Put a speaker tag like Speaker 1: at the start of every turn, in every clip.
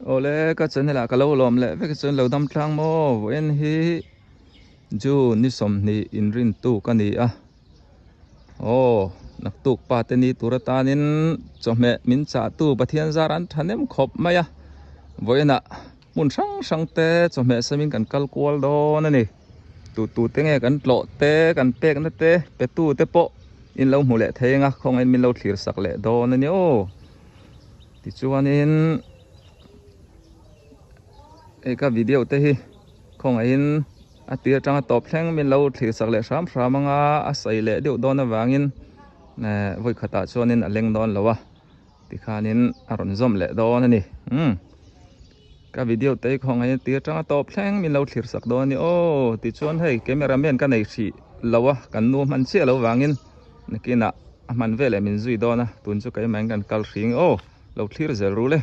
Speaker 1: Awle ka channel ah ka lo lawm leh vek chuan lo dam tlang maw vawiin hi June ni 20 inrin tuk a ni a aw naktuk pa te ni tur atanin chawhmeh min chah tu Pathian zar an thahnem khawp mai a vawiin ah hmun hrang hrang te chawhmeh samin kan kal kual dawn a ni tu tu te nge kan tlawh te kan pekna te pe tu te pawh in lo hmu leh thei ang a khawngaih in min lo thlir sak leh dawn a ni aw. Tichuanin hei ka video te hi khawngaihin a tir atanga tawp thleng min lo thlir sak leh hram hram anga a sawi leh deuh dawn avangin eh vawi khatah chuanin a leng dawn lo a tikhanin a rawn zawm leh dawn a ni umm ka video te hi khawngaihin a tir atanga tawp thleng min lo thlir sak dawn a ni aw tichuan hei camera man ka nei hrih lo a kan nu hman chiah lo vangin. Nakinah a hman veleh min zui dawn a, tun chu keimah in kan kal hring aw, lo thlir zel ru le.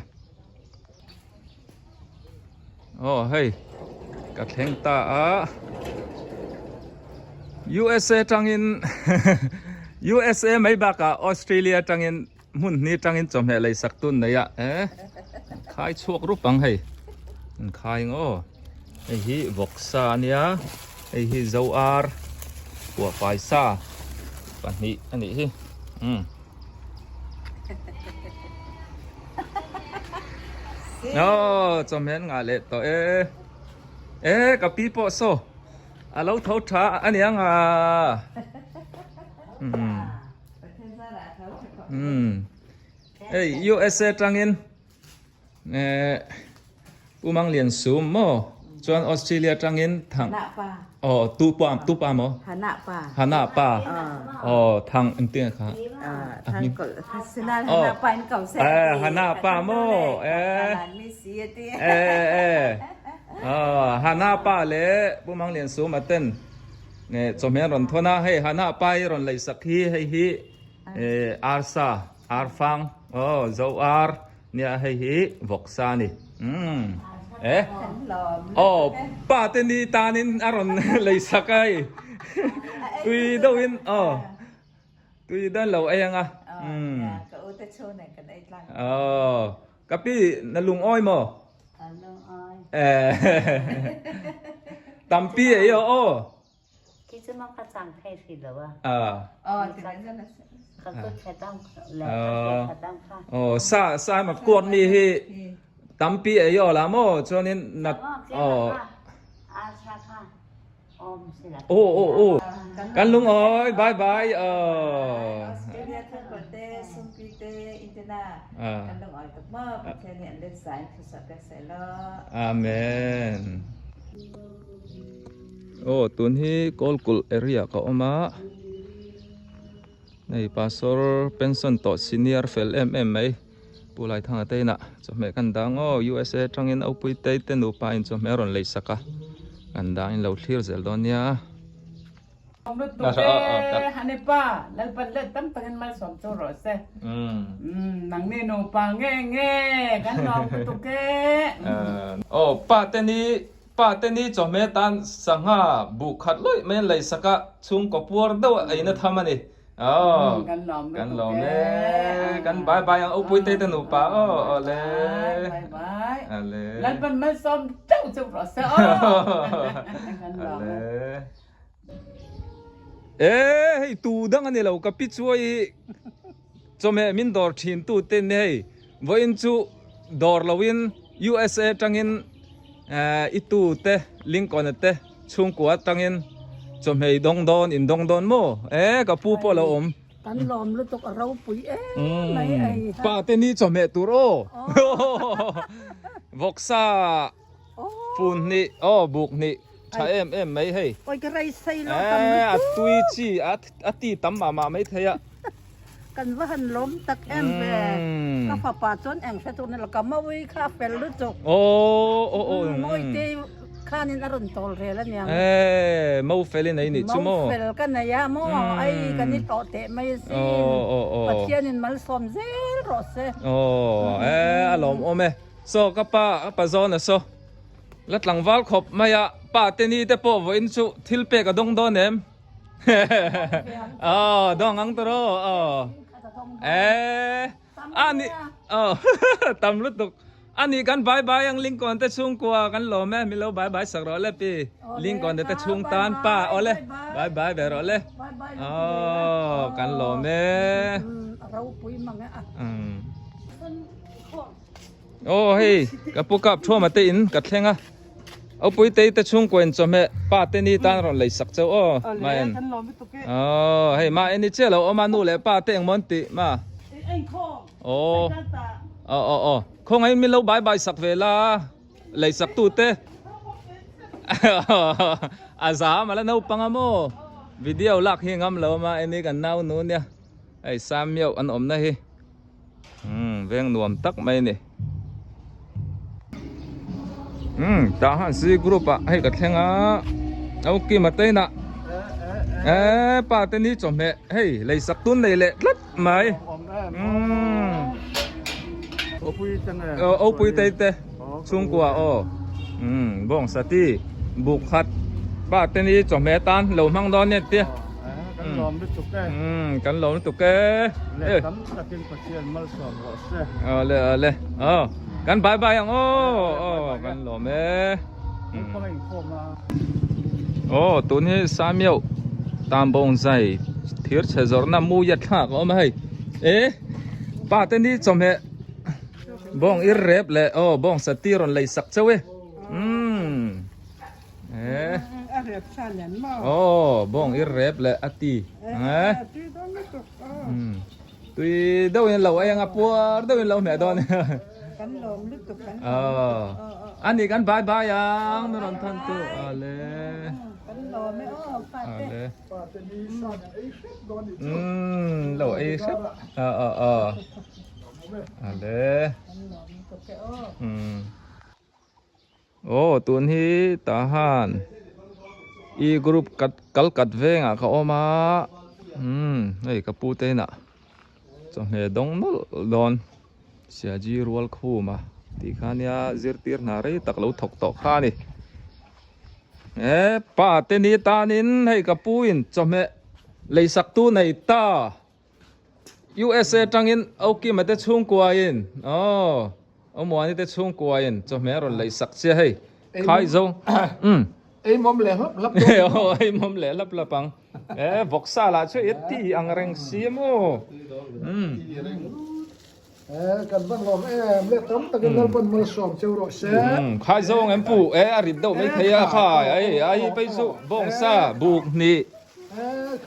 Speaker 1: Aw hei ka thleng ta a, USA tangin USA mai bakah Australia tangin hmun hni tangin chawhmeh lei sak tun nei a eh khai chhuak rup ang hei an khai ang aw hei hi vawksa ania hei hi zo ar puah fai sa pahnih a nih hi umm aw chawhmeh an ngah leh tawh e eh ka pi pawh saw a lo tho tha a niang a umm. Umm hei USA tangin eh Pu Manglian Sum maw chuan Australia tangin thang aw tu pa tu pa maw Hana pa aw thang engtin kha aw eh Hana pa maw eh eh eh aw Hana pa leh Pu Manglian Sum aten Nge chawhmeh an rawn thawn a, hei Hannah pa hi rawn leih sak hi hei hi arsa arfang aw zo ar nia hei hi vawksa a ni umm eh aw pa te ni tanin a rawn leih sak a hei tui deuhin aw tui dawn lo ei ang a umm aw ka pi na lungawi maw? Tampi ei aw aw.
Speaker 2: Khi cu ma ka cang thei hri lo a. Ka kut khat ang le ka ke khat ang kha.
Speaker 1: Oh sa sa ma kuat mi hi tampi ei aw la mo chuanin na oh.
Speaker 2: Arsa kha
Speaker 1: Aw aw aw kan lungawi bye bye aw.
Speaker 3: Australia thangkawt te sumpi te interna kan lungawi tuk maw Pathian nih an let za in thluachuah pek seh law.
Speaker 1: Amen. Aw tun hi Kawlkulh area ka awm a hei pastor pension tawh senior fel em em mai Pu Laithanga te inah chawhmeh kan dang aw USA atangin Aupui te te nupa in chawhmeh a rawn lei sak a kan dang in lo thlir zel dawn nia.
Speaker 4: Awm lutuk e Hanipa Lalpan let tam takin malsawm chu rawh se nangni nupa nge nge kan lawm lutuk e.
Speaker 1: Aw pa te ni pa te ni chawhmeh tan sangha buh khat lawih mai an lei sak a chhungkaw puar deuh a eina tham a ni. Aw
Speaker 4: kan lawm
Speaker 1: kan lawm e kan bye bye ang upui te te nupa aw awle
Speaker 4: bye bye
Speaker 1: ale
Speaker 4: Lalpan malsawm teuh cheuh rawh se aw kan lawm
Speaker 1: ale e hei tu dang ani lo ka pi chuai hi chawhmeh min dawr thin tu te ni hei vawiin chu dawr loin USA tangin i tu te Lincoln te Chhungkua atangin chawhmeh i dawng dawn, in dawng dawn maw? E, ka pu pawh a lo awm.
Speaker 5: Kan lawm lutuk a ropui em mai ei ha.
Speaker 1: Pa te ni chawhmeh tur aw. Vawksa fun hnih aw buk hnih tha em em mai hei.
Speaker 5: Oi ka rei sei lo tam lutuk.
Speaker 1: E, a tui chi a ti tam mah mah mai thei a.
Speaker 5: Kan va han lawm tak em ve. Ka fapa chuan eng hre tur ni lo ka mawi kha a fel lutuk.
Speaker 1: Aw aw aw.
Speaker 5: Mawite khanin a rawn tawl rel aniang.
Speaker 1: Ee mo fel i nei nih chu maw.
Speaker 5: Mo fel ka nei a maw ai kan i hlawh teh mai asin. Pathianin malsawm zel rawh se.
Speaker 1: Aw ee a lawm awm e. Saw ka pa ka pa zawn a saw. La tlangval khawp mai a pa te ni te pawh vawiin chu thil pek a dawng dawn em. Aw dawng ang tawh rawh aw eh a ni aw tam lutuk Ani kan bye bye ang Lincoln te chhungkua kan lawm e milo bye bye sak rawh le pi Lincoln te te chhung tan pa awle bye bye ve rawh le aw kan lawm e aw hei ka pu kap thuama te in ka thleng a Opui tei te chhungkua in chawhmeh pa te ni tan rawn lei sak chauh aw ma en aw hei ma en i chiah lo awm a nu leh pa te engmaw an tih ma Aw aw aw aw khawngaih min lo bai bai sak ve la lei sak tu te a zam ala naupang a maw video lak hi ngam lo a emi kan nau nu nia hei Samuel an awmna hi umm veng nuam tak mai a ni umm tah han C group ah hei ka thleng a Aukima te inah eee pa te ni chawhmeh hei lei sak tun nei leh tlat. Mai. Umm. Opui te te chhungkua aw. Umm bawng sati buk khat pa te ni chawhmeh tan lo hmang dawn nia tia.
Speaker 6: Kan lawm lutuk e.
Speaker 1: Umm kan lawm lutuk e.
Speaker 6: Leh tam takin Pathian malsawm rawh se.
Speaker 1: Aw le aw le. Aw kan bye bye ang aw. Aw kan lawm e. Aw tun hi Samiau tan bawng zai thir chhe zawrhna muia thlak a awm a hei e pa te ni chawhmeh bawng ir rep leh aw bawng sati rawn lei sak chauh e umm e aw bawng ir rep leh a ti e umm tui deuh in lo ei anga puar deuh in lo hmeh dawn
Speaker 5: Kan lawm lutuk kan
Speaker 1: lawm lutuk. Ani kan bye bye ang mi rawn than tu ale.
Speaker 5: Kan lawm e aw pate.
Speaker 1: Ale.
Speaker 6: Pate ni san an ei hrep dawn ni chu.
Speaker 1: Umm lo ei hrep. A a a. Ale.
Speaker 5: Kan lawm lutuk e aw.
Speaker 1: Umm. Aw tun hi tahan i group kat kal kat vengah ka awm a umm hei ka pu te inah chawhmeh dawng nawlh dawn. Siaji rual khum a tih kha nia zirtir hna rei tak lo thawk tawh kha a ni. E pa te ni tanin hei ka pu in chawhmeh lei sak tu nei ta USA tangin Okima te chhungkua in aw Omuani te chhungkua in chawhmeh a rawn lei sak chia hei khai zo umm
Speaker 6: Ei mawm leh hlap hlap dawn
Speaker 1: aw ei mawm leh hlap hlap ang e vawksa lah chu i ti ang reng si a maw umm.
Speaker 6: E kan van lawm em le tam takin Lalpan malsawm cheu rawh se.
Speaker 1: Khai zawng em pu e a rit deuh mai thei a khai ai ai phei chu bawngsa buk hnih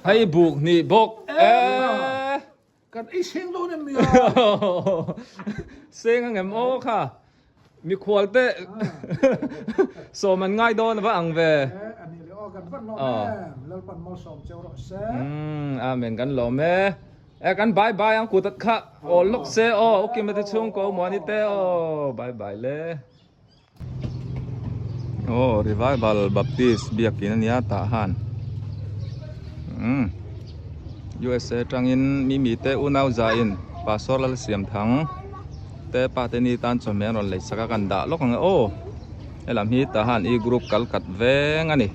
Speaker 1: hei buk hnih bawk e.
Speaker 6: Kan ei seng dawn em nia.
Speaker 1: Seng ang em aw kha mikhual te sawm an ngai dawn va ang ve.
Speaker 6: E ani le aw kan van lawm em Lalpan malsawm cheu rawh se.
Speaker 1: Amen kan lawm e. E kan bye bye ang kut at kha aw lawk se aw ukima te chhungkaw muani te aw bye bye le. Aw Revival Baptist biakin ania tah han umm USA tangin mimi te unau za in Pastor Lalsiamthang te pa te ni tan chawhmeh an rawn lei sak a kan dah lawk ang e aw helam hi tah han e group kal khat veng a ni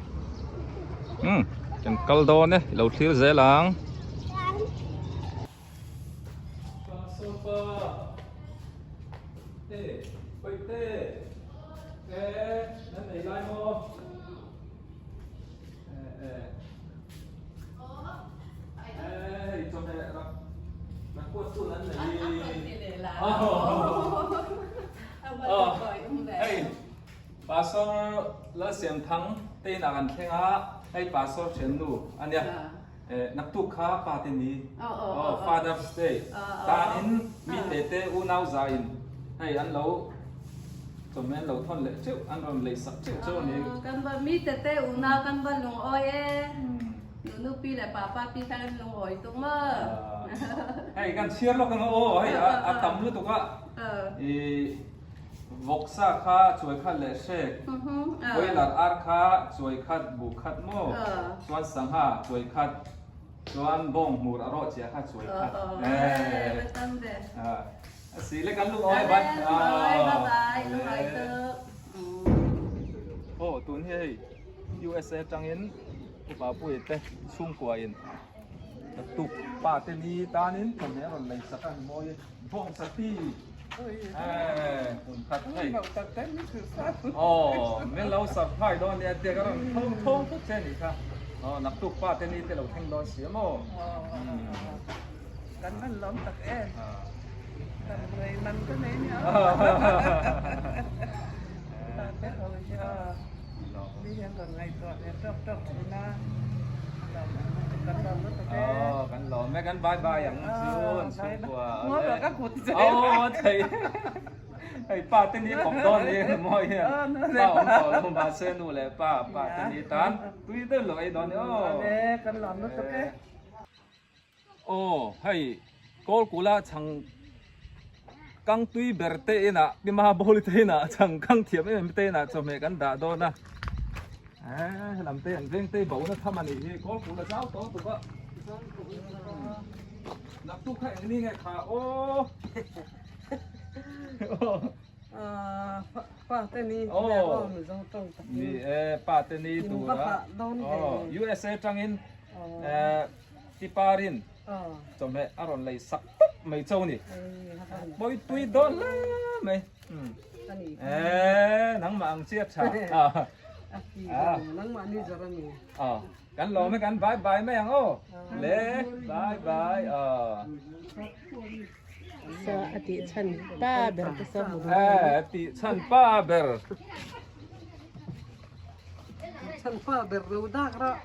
Speaker 1: umm kan kal dawn e ilo thlir zel ang. Pastor Lalsiamthang te inah kan thleng a, hei Pastor thiannu a nia. Naktuk kha pa te ni Father's Day tanin mi te te unau za in hei an lo chawhmeh an lo thawn leh teuh an rawn lei sak teuh cheu a ni.
Speaker 7: Kan va mi te te unau kan va lungawi e nu nu pi leh pa pa pi kha kan lungawi tuk maw.
Speaker 1: Hei kan chhiar lawk ang aw hei a tam lutuk a i Vawksa kha chuai khat leh hrek, boiler ar kha chuai khat bu khat maw, chuan sangha chuai khat, chuan bawng hmur a rawh chiah kha chuai khat. A si le kan lungawi bai. Aw tun hi hei USA atangin upa pui te chhungkua in tuk pa te ni tanin thawmhnaw a rawn lei sak a ni mawi e. Bawng sati. pakhat hei. Aw min lo surprise dawn nia tia ka rawn thawng thawng thut che anih kha. Aw naktuk pa te ni te lo thleng dawn si a maw.
Speaker 4: Kan han lawm tak em. Kan rei man ka nei nia. Pa te ho hi aw. Mi hian rawn ngaihtuah ve tawk tawk thin a. Kan lawm lutuk e.
Speaker 1: Aw kan lawm e kan bye bye ang chu an chhungkua.
Speaker 4: Ngawi rawh ka kut che.
Speaker 1: Aw thei. Hei pa te ni kawp dawn ni mawi hian pa awm tawh lo mahse nu leh pa pa te ni tan tui deuh lo ei dawn ni aw.
Speaker 4: Kan lawm lutuk e.
Speaker 1: Aw hei Kawlkula chhang kang tui ber te inah pi Mahabawli te inah chhang kang thiam em em te inah chawhmeh kan dah dawn a eh helam te an veng te bo na tham a nih hi Kawlkula zau tawh tuk a naktuk kha eng ni nge kha aw
Speaker 4: Pa te ni
Speaker 1: ni e pa te ni tura USA tangin Tiparin chawhmeh a rawn lei sak tawp mai cho ni. Pawi tui dawn hle mai. Eee nangmah ang chiat tha.
Speaker 4: Nangmah ni zawr a ni.
Speaker 1: Kan lawm e kan bye bye mai ang aw. Le bye bye.
Speaker 7: Sa a tih chhan pa ber te saw hmu duh.
Speaker 1: A tih chhan pa ber.
Speaker 4: Chhan pa ber lo dak rawh.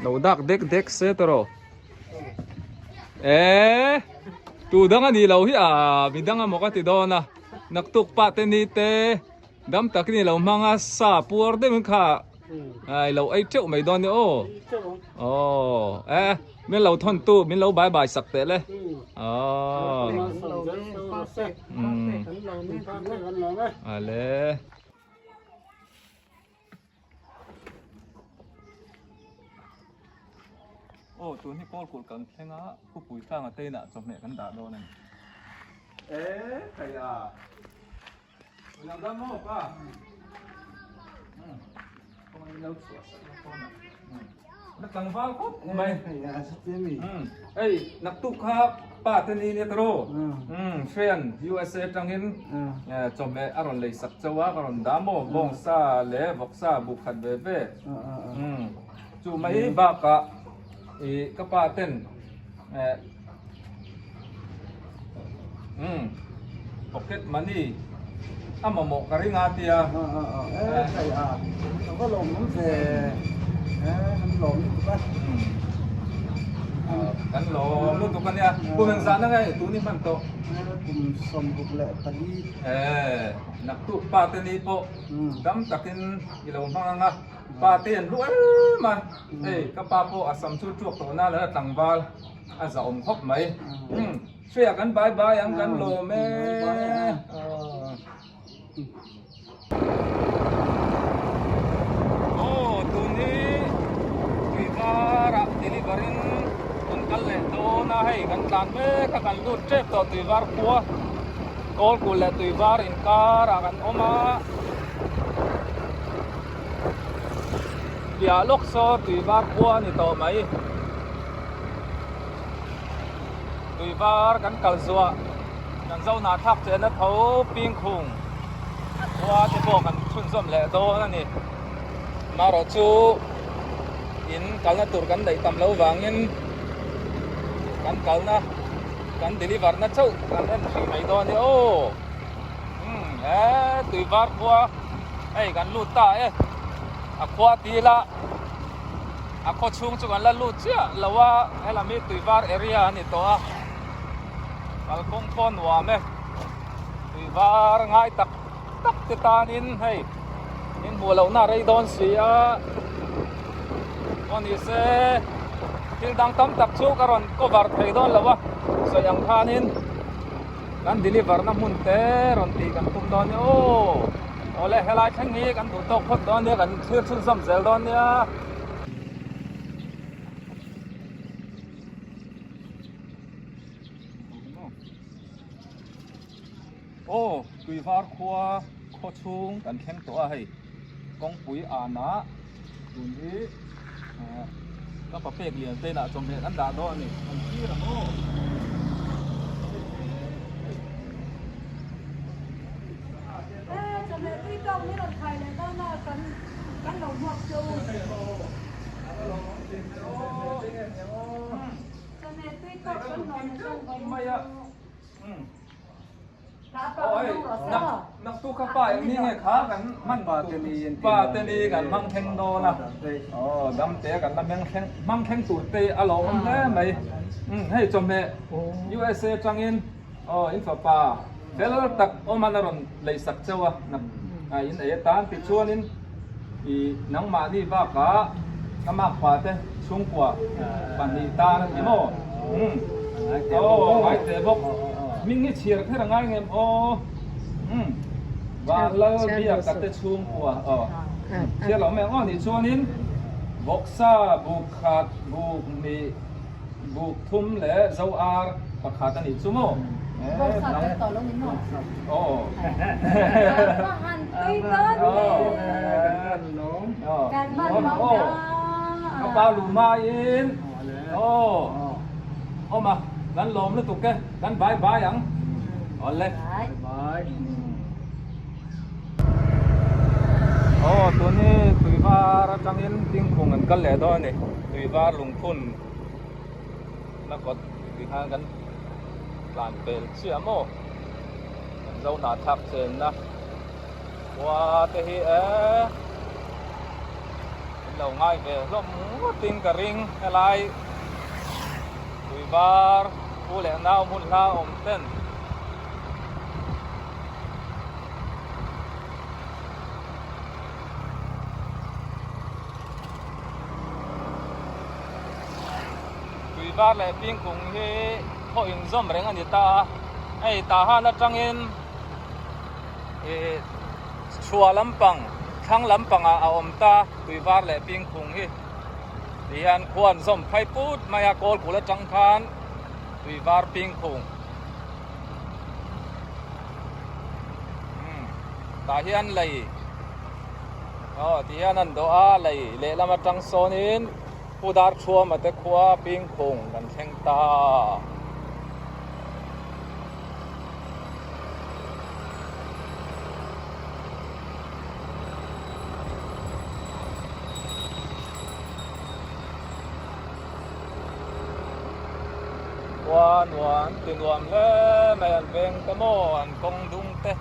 Speaker 1: Lo dak dek dek se tawh e tu dang a ni lo hi a mi dang a maw ka ti dawn a naktuk pa te ni te dam tak ni lo hmang a sa puar deuh in kha ai lo ei teuh mai dawn ni aw aw e min lo thawn tu min lo bye bye sak teh le aw ale. Aw tun hi kawl kulh kan thleng a khupui tlanga te inah chawhmeh kan dah dawn a ni. E thei a lo dam maw pa kawng in lo chhuah sak na pawn a na tlangval khawp mai hei naktuk kha pa te ni nia tawh friend USA tangin chawhmeh a rawn lei sak chauh a ka rawn dah maw bawngsa leh vawksa buk khat ve ve chu mai bakah ih ka pa ten pocket money a mamawh ka ring a tia kan lawm lutuk a nia kum engzah na nge tun i hman tawh
Speaker 6: kum 24
Speaker 1: eh naktuk pa te ni pawh dam takin i lo hmang ang a pa te an lu em a hei ka pa pawh a sam chu tuak tawh na la tlangval a za awm khawp mai hria kan bye bye ang kan lawm e Aw tun hi tui varah deliver in kan kal leh dawn a hei kan tlan mek a kan lut tep tawh tui var khua kawl kul leh tui var inkar ah kan awm a piah lawk saw tui var khua a ni tawh mai tui var kan kal zuah. Kan Zohna thlak chenna tho pingkhung khua te pawh kan chhunzawm leh dawn a ni. Amaherawh chu in kalna tur kan neih tam lo vangin kan kalna kan deliver na chauh kan en hrih mai dawn a ni aw. Umm he tui var khua hei kan lut ta e a khua tila a khaw chhung chu kan la lut chiah lo a helam hi tui var area a ni tawh a. Kalkawng pawh nuam e, tui var ngai tak tak te tanin hei in hmuh lohna a rei dawn si a, aw ni se thil dang tam tak chu ka rawn cover thei dawn lo a, sawi ang khanin kan deliver na hmun te rawn tih kan tum dawn nia aw, awle helai thleng hi kan duh tawk phawt dawn nia kan thlir chhunzawm zel dawn nia. Aw Tuivar khua khaw chhung kan thleng tawh a hei kawngpui anah tun hi ka pa pek lian te inah chawhmeh an dah dawn a ni an thlir ang aw.
Speaker 5: tawk min rawn khai leh dawn a, kan kan lo hmuak che u. Chawhmeh tui tawk kan hlawm leh dawn vawiin chu.
Speaker 1: Naktuk kha pa eng ni nge kha kan hman pa te ni kan hmang thleng dawn a aw dam te kan la meng thleng hmang thleng tur te a lo awm hle mai hei chawhmeh USA atangin aw in fapa fel tak awm an a rawn lei sak cheu a a in ei atan tichuanin i nangmahni bakah ka makpa te chhungkua pahnih tan a ni maw aw ngai teh bawk hming hi chhiar kher a ngai ngem aw Vanlal biak te chhungkua aw chhiar lo mai ang aw nih chuanin vawksa buk khat buk hnih Buk thum leh zo ar pakhat a nih chu maw?
Speaker 5: Bawksa tel tawh lo ni maw?
Speaker 1: Aw.
Speaker 5: Ka han tui dawn ve. Kan hman lo ta.
Speaker 1: Ka pa lu maiin aw awm a kan lawm lutuk e kan bye bye ang. Awle.
Speaker 6: Bye.
Speaker 1: Aw tun hi tuivar atangin tingkhung an kal leh dawn a ni tuivar lungphun na kawt ti khan kan tlan pel chiah maw kan zo hnah thlak chenna khua te hi eee in lo ngai ve hlawm ngawtin ka ring helai tuivar pu leh nau hmun hla awm ten. Tui var leh pingkung hi khaw inzawm reng a ni ta a, hei tah han atangin ih chhuah lampang thlang lampangah a awm ta tui var leh pingkung hi ti hian khua an zawm phai put mai a kawl kul atang khan tui var pingkung. Tah hian lei aw ti hian an dawh a lei lehlam atang sawnin pu dar thuama te khua pingkhung kan thleng ta. Khua nuam ti nuam hle mai an veng te maw an kawng dung te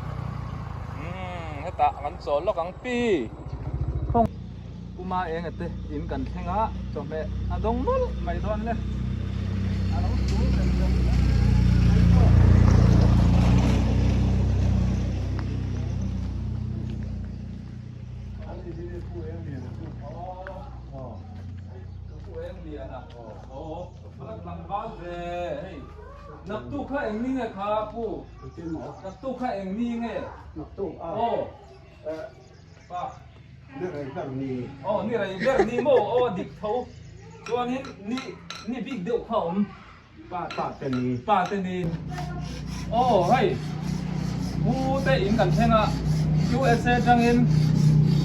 Speaker 1: umm hetah kan chawl lawk ang pi khawng kuma eng ate in kan thleng a chawhmeh a dawng nawlh mai dawn le a lo tul reng reng mai pawh. Naktuk kha eng ni nge kha pu naktuk kha eng ni nge
Speaker 6: naktuk a
Speaker 1: aw pa
Speaker 6: ni rei ber ni
Speaker 1: aw ni rei ber ni maw aw dik tho chuanin ni ni bik deuh kha awm
Speaker 6: pa pa te ni
Speaker 1: pa te ni aw hei pu te in kan thleng a USA tangin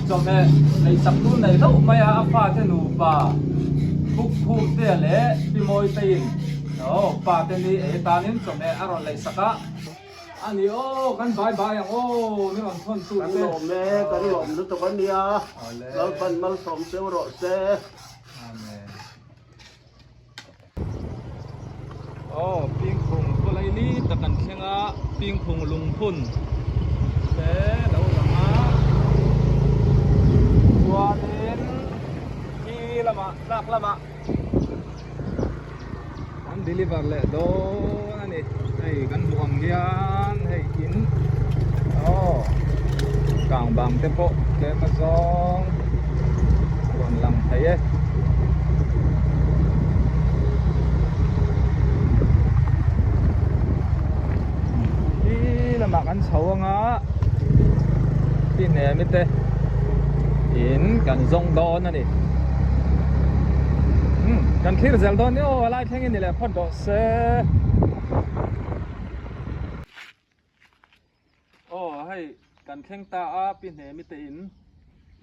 Speaker 1: chawhmeh lei sak tur nei hlauh mai a a fa te nupa khuk khum te leh pi mawi te in aw pa te ni ei tanin chawhmeh a rawn lei sak a a ni aw kan bai bai ang aw mi rawn thawn tu te
Speaker 8: Kan lawm e kan lawm lutuk a nia Lalpan malsawm cheu rawh se.
Speaker 1: Amen. Aw pingkhung khawlai ni tak an thleng a pingkhung lungphun te lo lang a chuanin khi lamah tlak lamah an deliver leh dawn a ni hei kan hmuh ang hian hei in aw kang bang te pawh tlem a zawng a rawn lang thei e. Khi lamah kan chho anga khi hnem te in kan zawng dawn a ni kan thlir zel dawn ni aw a lai thleng in ni leh phawt rawh se. Aw hei kan thleng ta a pi hnemi te in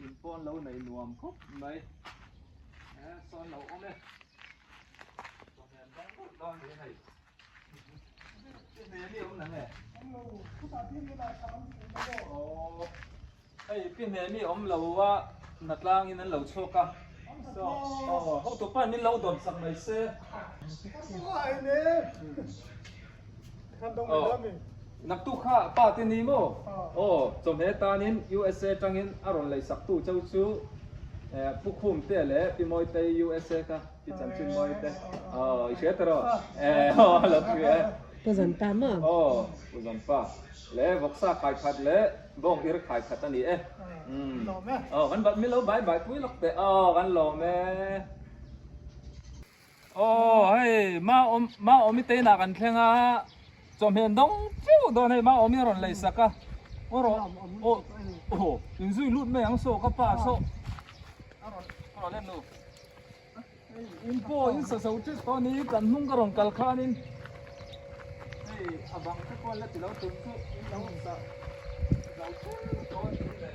Speaker 1: in pawn lo nei nuam khawp mai e sawn lo awm e chawhmeh dang deuh dawn ni hei pi hnemi awm nang e aw. Hei pi hnemi awm lo a hnatlangin an lo chhuak a. So aw hotu pa'n min lo dawn sak mai se. Aw naktuk kha pa te ni maw? Aw chawhmeh tanin USA tangin a rawn lei sak tu cheu chu Pu Khum te leh Pi Mawitei USA kha Pi Chanchin Mawite aw i hria ta rawh aw a lo hria e.
Speaker 7: Pu Zanpa maw?
Speaker 1: Aw Pu Zanpa leh vawksa khai khat leh bawng ir khai khat a ni e.
Speaker 6: Lawm e.
Speaker 1: Aw kan min lo bai bai pui lawk teh aw kan lawm e. Aw hei ma awm ma awmi te inah kan thleng a chawhmeh dawng feuh dawn hei ma awmi a rawn lei sak a aw rawh aw aw inzui lut mai ang saw ka pa saw a rawn a rawn en nu in pawh in sa zo tep tawh a ni kan hnung ka rawn kal khanin hei a bang te pawh an la ti lo tum chu in lo sa zo tep tawh a ni le.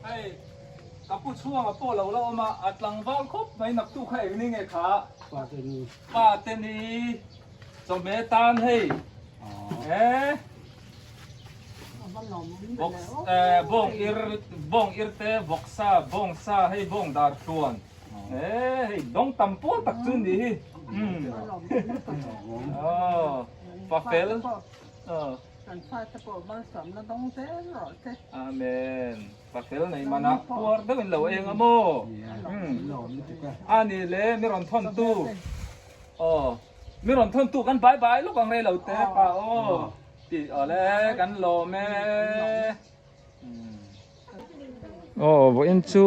Speaker 1: Hei ka pu chhuanga pawh lo la awm a, a tlangval khawp mai naktu kha eng ni nge kha? Pa te ni chawhmeh tan hei eh Bawng ir bawng ir te vawksa bawng sa hei bawng dar tluan eh hei dawng tam pawl tak chu ni hi aw pa fel amen pa fel nei mana puar deuh in lo eng a maw ani le mi rawn thawn tu aw mi rawn thawn tu kan bai bai lawk ang rei lo te pa aw. Tih awle kan lawm e. Aw vawiin chu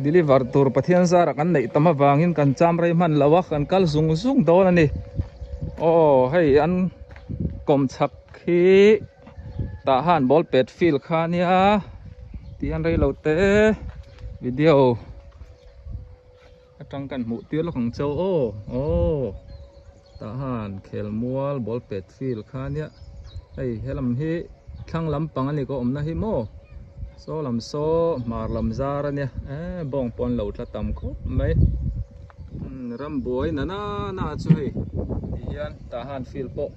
Speaker 1: deliver tur Pathian zara kan neih tam avangin kan cham rei hman lo a kan kal zung zung dawn a ni. Aw hei an kawm chhak hi tah han ball pet field kha ania tih an rei lo te video atang kan hmuh tir lawk ang chauh aw aw tah han khelmual ball pet field kha ania hei helam hi thlang lampang a ni ka awmna hi maw saw lam saw hmar lam zar ania eh bawng pawh an lo tla tam khawp mai rambuai nana na chu hei ti hian tah han field pawh